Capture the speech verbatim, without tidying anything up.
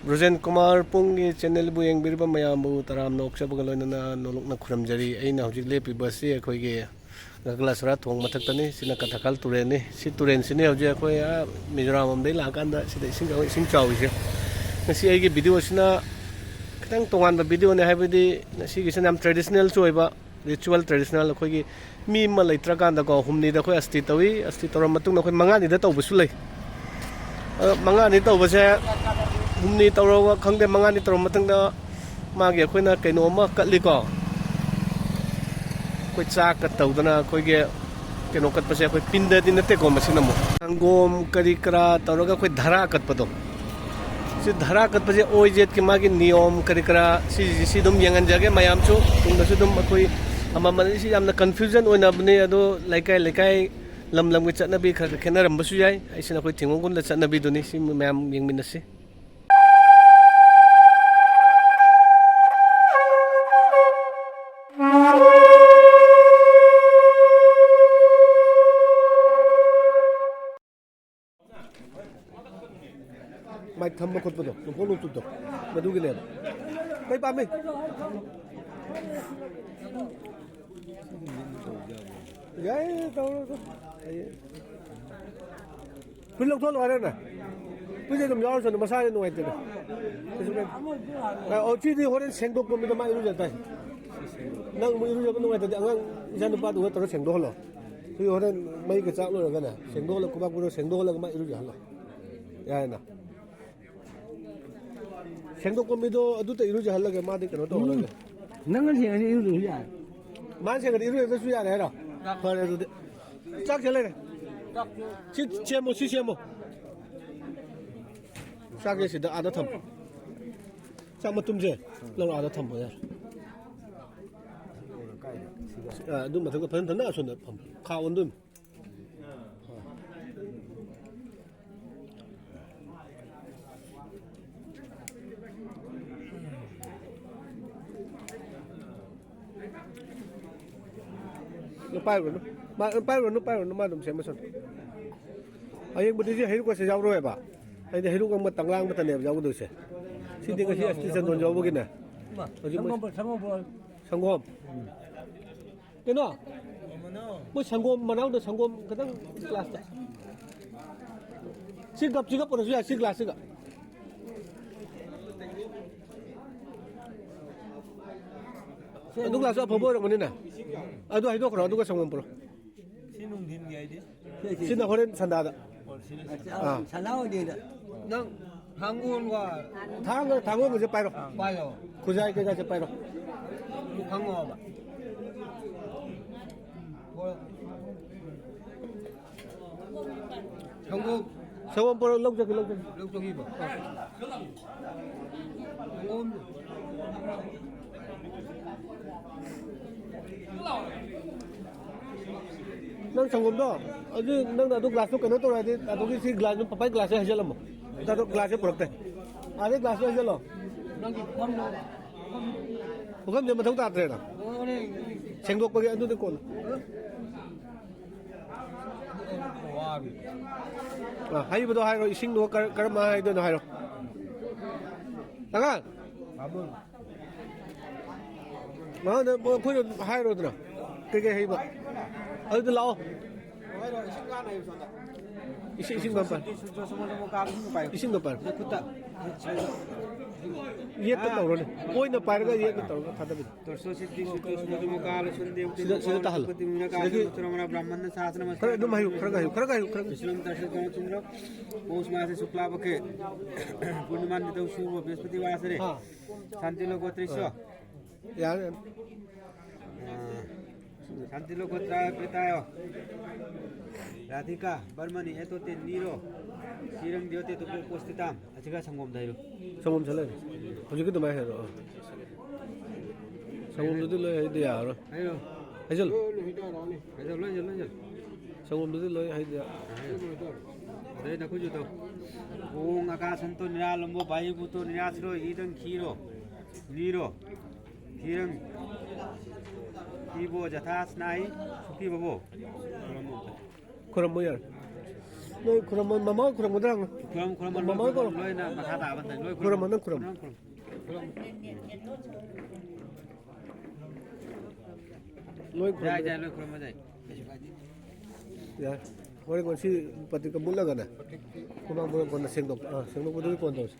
ꯕ꯭ꯔꯨꯖꯦꯟ ꯀꯨꯃꯥꯔ ꯄꯨꯡꯒꯤ ꯆꯦꯅꯦꯜꯕꯨ ꯌꯦꯡꯕꯤꯔꯤꯕ ꯃꯌꯥꯝꯕꯨ ꯇꯔꯥꯝꯅ ꯑꯣꯛꯆꯕꯒ ꯂꯣꯏꯅꯅ ꯅꯣꯂꯨꯛꯅ ꯈꯨꯔꯨꯝꯖꯔꯤ꯫ ꯑꯩꯅ ꯍꯧꯖꯤꯛ ꯂꯦꯞꯄꯤꯕ ꯑꯁꯤ ꯑꯩꯈꯣꯏꯒꯤ ꯒꯒꯂꯥꯁꯣꯔꯥ ꯊꯣꯡ ꯃꯊꯛꯇꯅꯤ꯫ ꯁꯤꯅ ꯀꯊꯀꯥꯜ ꯇꯨꯔꯦꯜꯅꯤ꯫ ꯁꯤ ꯇꯨꯔꯦꯜꯁꯤꯅꯤ ꯍꯧꯖꯤꯛ ꯑꯩꯈꯣꯏ, ꯑꯥ, ꯃꯤꯖꯣꯔꯥꯝ ꯂꯣꯝꯗꯒꯤ ꯂꯥꯛꯑꯀꯥꯟꯗ ꯁꯤꯗ ꯏꯁꯤꯡ, ꯏꯁꯤꯡ ꯆꯥꯎꯔꯤꯁꯦ꯫ ꯉꯁꯤ ꯑꯩꯒꯤ ꯚꯤꯗꯤꯑꯣꯁꯤꯅ ꯈꯤꯇꯪ ꯇꯣꯉꯥꯟꯕ ꯚꯤꯗꯤꯑꯣꯅꯤ, ꯍꯥꯏꯕꯗꯤ ꯉꯁꯤꯒꯤꯁꯤꯅ ꯌꯥꯝ ꯇ꯭ꯔꯦꯗꯤꯁꯅꯦꯜꯁꯨ ꯑꯣꯏꯕ, ꯔꯤꯆꯨꯋꯦꯜ ꯇ꯭ꯔꯦꯗꯤꯁꯅꯦꯜ꯫ ꯑꯩꯈꯣꯏꯒꯤ ꯃꯤ ꯑꯃ ꯂꯩꯇ꯭ꯔꯀꯥꯟꯗꯀꯣ, ꯍꯨꯝꯅꯤꯗ ꯑꯩꯈꯣꯏ ꯑꯁꯇꯤ ꯇꯧꯏ꯫ ꯑꯁꯇꯤ ꯇꯧꯔ ꯃꯇꯨꯡꯗ ꯑꯩꯈꯣꯏ ꯃꯉꯥꯅꯤꯗ ꯇꯧꯕꯁꯨ ꯂꯩ꯫ ꯑꯗꯣ ꯃꯉꯥꯅꯤ ꯇꯧꯕꯁꯦ, ꯍꯨꯝꯅꯤ ꯇꯧꯔꯕ ꯈꯪꯗꯦ, ꯃꯉꯥꯅꯤ ꯇꯧꯔ ꯃꯇꯨꯡꯗ ꯃꯥꯒꯤ ꯑꯩꯈꯣꯏꯅ ꯀꯩꯅꯣ ꯑꯃ ꯀꯠꯂꯤꯀꯣ꯫ ꯑꯩꯈꯣꯏ ꯆꯥꯛꯀ ꯇꯧꯗꯅ ꯑꯩꯈꯣꯏꯒꯤ ꯀꯩꯅꯣ ꯀꯠꯄꯁꯦ ꯑꯩꯈꯣꯏ ꯄꯤꯟꯗꯗꯤ ꯅꯠꯇꯦꯀꯣ, ꯃꯁꯤꯅ ꯑꯃꯨꯛ ꯁꯪꯒꯣꯝ ꯀꯔꯤ ꯀꯔꯥ ꯇꯧꯔꯒ ꯑꯩꯈꯣꯏ ꯙꯔꯥ ꯀꯠꯄꯗꯣ꯫ ꯁꯤ ꯙꯔꯥ ꯀꯠꯄꯁꯦ ꯑꯣꯏ ꯖꯦꯠꯀꯤ ꯃꯥꯒꯤ ꯅꯤꯌꯣꯝ ꯀꯔꯤ ꯀꯔꯥ ꯁꯤꯁꯤ, ꯁꯤ ꯑꯗꯨꯝ ꯌꯦꯡꯍꯟꯖꯒꯦ ꯃꯌꯥꯝꯁꯨ꯫ ꯇꯨꯡꯗꯁꯨ ꯑꯗꯨꯝ ꯑꯩꯈꯣꯏ ꯑꯃꯃꯝ, ꯁꯤ ꯌꯥꯝꯅ ꯀꯟꯐ꯭ꯌꯨꯖꯟ ꯑꯣꯏꯅꯕꯅꯦ, ꯑꯗꯣ ꯂꯩꯀꯥꯏ ꯂꯩꯀꯥꯏ, ꯂꯝ ꯂꯝꯒꯤ ꯆꯠꯅꯕꯤ ꯈꯔ ꯈꯔ ꯈꯦꯠꯅꯔꯝꯕꯁꯨ ꯌꯥꯏ꯫ ꯑꯩꯁꯤꯅ ꯑꯩꯈꯣꯏ ꯊꯤꯡꯒꯣꯡ ꯈꯨꯟꯗ ꯆꯠꯅꯕꯤꯗꯨꯅꯤ꯫ ꯁꯤ ꯃꯌꯥꯝ ꯌꯦꯡꯃꯤꯟꯅꯁꯤ꯫ ꯃꯥꯏ ꯊꯝꯕ ꯈꯣꯠꯄꯗꯣ, ꯂꯨꯈꯣꯡ ꯂꯨꯛꯇꯨꯞꯇꯣ, ꯃꯗꯨꯒꯤꯅꯦꯕ꯫ ꯀꯩ ꯄꯥꯝꯃꯤ? ꯌꯥꯏ, ꯇꯧꯔꯣ, ꯇꯧꯔꯣ꯫ ꯐꯨꯔꯤꯠ ꯂꯧꯊꯣꯛꯍꯜꯂꯣ ꯍꯥꯏꯔꯣꯅꯦ꯫ ꯐꯨꯔꯤꯠꯁꯦ ꯑꯗꯨꯝ ꯌꯥꯎꯔꯁꯅꯨ, ꯃꯁꯥꯁꯦ ꯅꯨꯡꯉꯥꯏꯇꯦꯗ꯫ ꯀꯩꯁꯨ ꯀꯥꯏꯗꯦ꯫ ꯑ, ꯑꯣ, ꯁꯤꯗꯤ ꯍꯣꯔꯦꯟ ꯁꯦꯡꯗꯣꯛꯄ ꯃꯤꯗ ꯃꯥ ꯏꯔꯨꯖ ꯇꯥꯏ꯫ ꯅꯪ ꯑꯃꯨꯛ ꯏꯔꯨꯖꯕ ꯅꯨꯡꯉꯥꯏꯇ꯭ꯔꯗꯤ ꯑꯉꯥꯡ ꯏꯆꯥ ꯅꯨꯄꯥꯗꯨꯒ ꯇꯧꯔ ꯁꯦꯡꯗꯣꯛꯍꯜꯂꯣ꯫ ꯁꯤ ꯍꯣꯔꯦꯟ ꯃꯩꯒ ꯆꯥꯛ ꯂꯣꯏꯔꯒꯅꯦ, ꯁꯦꯡꯗꯣꯛꯍꯜꯂ, ꯈꯨꯕꯥꯛ ꯈꯨꯗꯣ ꯁꯦꯡꯗꯣꯛꯍꯜꯂꯒ ꯃꯥ ꯏꯔꯨꯖꯍꯜꯂꯣ꯫ ꯌꯥꯏꯅ꯫ ꯁꯦꯡꯗꯣꯛꯄ ꯃꯤꯗꯣ ꯑꯗꯨꯗ ꯏꯔꯨꯖꯍꯜꯂꯒꯦ, ꯃꯥꯗꯤ ꯀꯩꯅꯣ ꯇꯧꯍꯜꯂꯒꯦ꯫ ꯎꯝ꯫ ꯅꯪꯅ ꯁꯦꯡꯉꯗꯤ ꯏꯔꯨꯖꯔꯁꯨ ꯌꯥꯔꯦ꯫ ꯃꯥꯅ ꯁꯦꯡꯉꯗꯤ ꯏꯔꯨꯖꯗ꯭ꯔꯁꯨ ꯌꯥꯔꯦ ꯍꯥꯏꯔꯣ? ꯐꯔꯦ ꯑꯗꯨꯗꯤ꯫ ꯆꯥꯛꯁꯦ ꯂꯩꯔꯦ꯫ ꯁꯤ ꯁꯦꯝꯃꯣ, ꯁꯤ ꯁꯦꯝꯃꯣ꯫ ꯆꯥꯛꯁꯦ ꯁꯤꯗ ꯑꯥꯗ ꯊꯝꯃꯣ꯫ ꯆꯥꯛ ꯃꯇꯨꯝꯁꯦ ꯂꯧꯔ ꯑꯥꯗ ꯊꯝꯃꯣ ꯌꯥꯔꯦ꯫ ꯑ, ꯑꯗꯨ ꯃꯊꯛꯇ ꯐꯖꯅ ꯐꯖꯅ ꯑꯁꯣꯝꯗ ꯊꯝꯃꯣ꯫ ꯈꯥ ꯑꯣꯟꯗꯣꯏꯅꯤ꯫ ꯄꯥꯏꯔꯨꯔꯅꯨ꯫ ꯃꯥ, ꯄꯥꯏꯔꯨꯔꯅꯨ, ꯄꯥꯏꯔꯨꯔꯅꯨ, ꯃꯥ ꯑꯗꯨꯝ ꯁꯦꯝꯃꯁꯅꯨ꯫ ꯍꯌꯦꯡꯕꯨꯗꯤ ꯁꯤ ꯍꯩꯔꯨꯛꯀꯁꯦ ꯌꯥꯎꯔꯣꯏꯕ꯫ ꯍꯥꯏꯗꯤ ꯍꯩꯔꯨꯛ ꯑꯃ ꯇꯪꯂꯥ ꯑꯃꯇꯅꯦꯕ ꯌꯥꯎꯒꯗꯣꯏꯁꯦ꯫ ꯁꯤꯗꯤ ꯉꯁꯤ ꯑꯁꯇꯤ ꯆꯟꯗꯣꯟ ꯌꯥꯎꯕꯒꯤꯅꯦ꯫ ꯍꯧꯖꯤꯛ ꯃꯣꯏ ꯁꯪꯒꯣꯝ, ꯁꯪꯒꯣꯝ꯫ ꯁꯪꯒꯣꯝ꯫ ꯀꯩꯅꯣ? ꯃꯣꯏ ꯁꯪꯒꯣꯝ ꯃꯅꯥꯎꯗ ꯁꯪꯒꯣꯝ ꯈꯤꯇꯪ ꯒ꯭ꯂꯥꯁꯇ꯫ ꯁꯤ ꯀꯞꯁꯤꯒ ꯄꯨꯔꯁꯨ ꯌꯥꯏ, ꯁꯤ ꯒ꯭ꯂꯥꯁꯁꯤꯒ꯫ ꯑꯗꯨ ꯒ꯭ꯂꯥꯁꯇꯣ ꯑꯐꯕ ꯑꯣꯏꯔꯝꯒꯅꯤꯅꯦ꯫ ꯑꯗꯨ ꯍꯩꯗꯣꯛꯈ꯭ꯔꯣ, ꯑꯗꯨꯒ ꯁꯪꯒꯣꯝ ꯄꯨꯔꯣ꯫ ꯁꯤ ꯅꯨꯡꯊꯤꯟꯒꯤ ꯍꯥꯏꯗꯤ? ꯁꯤꯅ ꯍꯣꯔꯦꯟ ꯁꯟꯗꯥꯗ꯫ ꯑꯣ, ꯁꯤꯅ ꯑꯥ꯫ ꯁꯅꯥ ꯑꯣꯏꯅ꯫ ꯅꯪ ꯊꯥꯡꯒꯣꯜꯒ ꯊꯥꯡꯒ-, ꯊꯥꯡꯒꯣꯜꯒꯁꯦ ꯄꯥꯏꯔꯣ꯫ ꯄꯥꯏꯌꯣ꯫ ꯈꯨꯖꯥꯏ ꯀꯩꯀꯥꯁꯦ ꯄꯥꯏꯔꯣ꯫ ꯈꯪꯉꯣꯕ꯫ ꯍꯣꯏ꯫ ꯁꯪꯒꯣꯝ꯫ ꯁꯪꯒꯣꯝ ꯄꯨꯔꯛꯑꯣ, ꯂꯧꯖꯒꯦ, ꯂꯧꯖꯒꯦ꯫ ꯂꯧꯖꯒꯦꯕ꯫ ꯁꯪꯒꯣꯝ꯫ ꯅꯪ ꯁꯪꯒꯣꯝꯗꯣ, ꯑꯗꯨ ꯅꯪꯅ ꯑꯗꯨ ꯒ꯭ꯂꯥꯁꯇꯣ ꯀꯩꯅꯣ ꯇꯧꯔꯗꯤ, ꯑꯗꯨꯒꯤ ꯁꯤ ꯒ꯭ꯂꯥꯁꯇꯣ ꯄꯄꯥꯏ ꯒ꯭ꯂꯥꯁꯁꯦ ꯍꯩꯖꯜꯂꯝꯃꯣ꯫ ꯑꯗꯣ ꯒ꯭ꯂꯥꯁꯁꯦ ꯄꯨꯔꯛꯇꯦ꯫ ꯑꯥꯗꯩ ꯒ꯭ꯂꯥꯁꯇꯣ ꯍꯩꯖꯜꯂꯣ꯫ ꯅꯪꯒꯤ ꯄꯨꯈꯝꯗꯣ꯫ ꯄꯨꯈꯝꯁꯦ ꯃꯊꯧ ꯇꯥꯗ꯭ꯔꯦꯅ꯫ ꯍꯣꯏ꯫ ꯁꯦꯡꯗꯣꯛꯄꯒꯤ ꯑꯗꯨꯗꯤ ꯀꯣꯟꯅ꯫ ꯑ, ꯍꯩꯕꯗꯣ ꯍꯥꯏꯔꯣ, ꯏꯁꯤꯡꯗꯣ ꯀꯔ-, ꯀꯔꯝꯕ ꯍꯩꯗꯣꯏꯅꯣ ꯍꯥꯏꯔꯣ꯫ ꯑꯉꯥꯡ! ꯃꯉꯣꯟꯗ ꯑꯩꯈꯣꯏꯅ ꯍꯥꯏꯔꯣꯗꯅ, ꯀꯩꯀꯩ ꯍꯩꯕ? ꯑꯗꯨꯗ ꯂꯥꯛꯑꯣ꯫ ꯏꯁꯤꯡ, ꯏꯁꯤꯡ ꯄꯥꯝꯕ꯫ ꯏꯁꯤꯡꯗꯣ ꯄꯥꯏꯔꯣ꯫ ꯌꯦꯠꯇ ꯇꯧꯔꯣꯅꯦ꯫ ꯑꯣꯏꯅ ꯄꯥꯏꯔꯒ ꯌꯦꯠꯅ ꯇꯧꯔꯒ ꯊꯥꯗꯕꯤꯗꯣ꯫ ꯁꯤꯗ, ꯁꯤꯗ ꯇꯥꯍꯜꯂꯣ꯫ ꯈꯔ ꯑꯗꯨꯝ ꯍꯥꯏꯌꯨ, ꯈꯔ ꯍꯥꯏꯌꯨ, ꯈꯔ ꯍꯥꯏꯌꯨ, ꯈꯔ꯫ ꯄꯧꯁ ꯃꯥꯁꯦ ꯁꯨꯛꯂꯥ ꯄꯛꯈꯦ꯫ ꯄꯨꯔꯅꯤꯃꯥ ꯅꯨꯃꯤꯠꯇ ꯁꯨꯕ ꯕ꯭ꯔꯍꯁꯄꯇꯤꯋꯥꯔ ꯁꯤꯅꯦ꯫ ꯑꯥ꯫ ꯁꯥꯟꯇꯤ ꯂꯣ ꯒꯣꯇ꯭ꯔꯤꯁꯣ꯫ ꯑꯥ꯫ ꯌꯥꯔꯦ, ꯌꯥꯔꯦ꯫ ꯑꯥ꯫ ꯁꯥꯟꯇꯤ ꯂꯣ ꯒꯣꯇ꯭ꯔꯥ ꯄ꯭ꯔꯤꯇꯥꯌꯣ꯫ ꯔꯥꯙꯤꯀꯥ ꯕꯔꯃꯅꯤ ꯑꯦꯇꯣꯇꯦ ꯅꯤꯔꯣ꯫ ꯁꯤꯔꯪ ꯗ꯭ꯌꯣꯇꯦ ꯇꯨꯄꯣ ꯄꯣꯁꯇꯤꯇꯥꯝ꯫ ꯑꯁꯤꯒ ꯁꯪꯒꯣꯝꯗ ꯍꯩꯔꯣ꯫ ꯁꯪꯒꯣꯝ ꯆꯠꯂꯅꯤ꯫ ꯍꯧꯖꯤꯛꯀꯤ ꯑꯗꯨꯃꯥꯏꯅ ꯍꯩꯔꯣ꯫ ꯑꯥ꯫ ꯁꯪꯒꯣꯝꯗꯨꯗꯤ ꯂꯣꯏ ꯍꯩꯗꯤ ꯌꯥꯔꯣꯏ꯫ ꯍꯩꯔꯣ꯫ ꯍꯩꯖꯜꯂꯨ꯫ ꯍꯩꯖꯜꯂꯨ, ꯍꯩꯖꯜꯂꯨ, ꯍꯩꯖꯜꯂꯨ꯫ ꯁꯪꯒꯣꯝꯗꯨꯗꯤ ꯂꯣꯏ ꯍꯩꯗꯤ ꯌꯥꯔꯣꯏ꯫ ꯑꯗꯩ ꯅꯈꯨꯠꯁꯨ ꯇꯧ꯫ ॐ आकाशन्तो निरालम्बो वायुभूतो निराश्रो इदं क्षीरो नीरो क्षीरं पीबो यथा स्नाहि सुखी भवो। ꯈꯨꯔꯨꯝꯃꯨ ꯌꯥꯔꯦ꯫ ꯅꯣꯏ ꯈꯨꯔꯝ-, ꯃꯃꯥ ꯈꯨꯔꯝꯒꯗ꯭ꯔꯥ ꯍꯪꯉꯨ꯫ ꯈꯨꯔꯝ, ꯈꯨꯔꯝ, ꯃꯃꯥ ꯂꯣꯏ ꯈꯨꯔꯝ꯫ ꯈꯨꯔꯝ, ꯂꯣꯏꯅ ꯃꯈꯥ ꯇꯥꯕ ꯃꯇꯝ ꯂꯣꯏ ꯈꯨꯔꯝ꯫ ꯈꯨꯔꯝꯃꯣ, ꯅꯪ ꯈꯨꯔꯝ꯫ ꯈꯨꯔꯝ, ꯈꯨꯔꯝ꯫ ꯂꯣꯏ ꯈꯨꯔꯝ꯫ ꯌꯥꯏ, ꯌꯥꯏ, ꯂꯣꯏ ꯈꯨꯔꯝꯕ ꯌꯥꯏ꯫ ꯀꯩꯁꯨ ꯀꯥꯏꯗꯦ꯫ ꯌꯥꯏ꯫ ꯍꯣꯔꯦꯟ ꯀꯣꯟ ꯁꯤ ꯄꯇ꯭ꯔꯤꯀꯥ ꯃꯨꯠꯂꯒꯅꯦ꯫ ꯁꯨꯃꯥꯡ ꯄꯨꯔꯥ ꯀꯣꯟꯅ ꯁꯦꯡꯗꯣꯛ-, ꯑꯥ, ꯁꯦꯡꯗꯣꯛꯄꯗꯨꯗꯤ ꯀꯣꯟ ꯇꯧꯁꯤ꯫